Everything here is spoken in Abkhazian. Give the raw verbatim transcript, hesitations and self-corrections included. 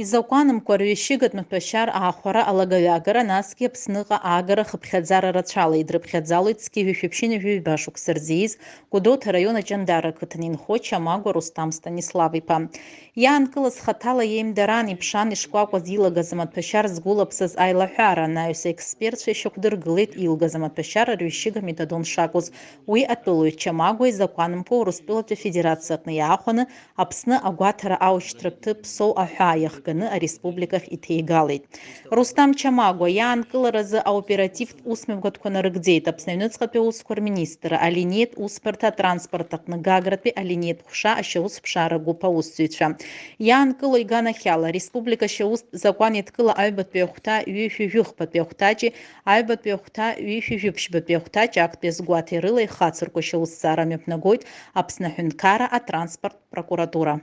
Изакәанымкәа рҩышьыгатә маҭәашьар аахәара алагаҩагара, насгьы Аԥсныҟа аагара хыԥхьаӡара рацәала идрыԥхьаӡалоит зқьи жәшәи ԥшьынҩажәи ҩба шықәса рзы ииз Гәдоуҭа араион Аҷандара ақыҭан инхо Чамагәа Русҭам Станислав-иԥа. Иаанкылаз хаҭала иеимдараан иԥшаан ишкәакәаз илагаз амаҭәашьар згәылаԥсаз аилаҳәара анаҩс аекспертцәа ишьақәдыргылеит илгаз амаҭәашьар арҩышьыга метадон шакәыз. Уи атәылаҩ Чамагәа изакәанымкәа Урыстәылатәи Афедерациа аҟны иаахәаны Аԥсны агәаҭара аушьҭра ҭыԥ Соу аҳәаа иахганы ареспубликахь иҭеигалеит. Рустам Чамагәа иаанкыларазы аоперативтә усмҩаԥгатәқәа нарыгӡеит Аԥсны аҩныҵҟатәи аусқәа рминистрра, алинеитә усбарҭа атранспорт аҟны Гагратәи алинеитә ҟәша ашьаусԥшаара гәыԥ аусзуҩцәа. Иаанкыло иганахьала, ареспублика ашьаустә закәан еидкыла аҩбатәи ахәҭа ҩышәи жәыхԥатәи ахәҭаҷи, аҩбатәи ахәҭа ҩышәи жәиԥшьбатәи ахәҭаҷи актәи азгәаҭеи рыла ихацырку ашьаусҭҵаара мҩаԥнагоит Аԥсны аҳәынҭқарра атранспорттә прокуратура.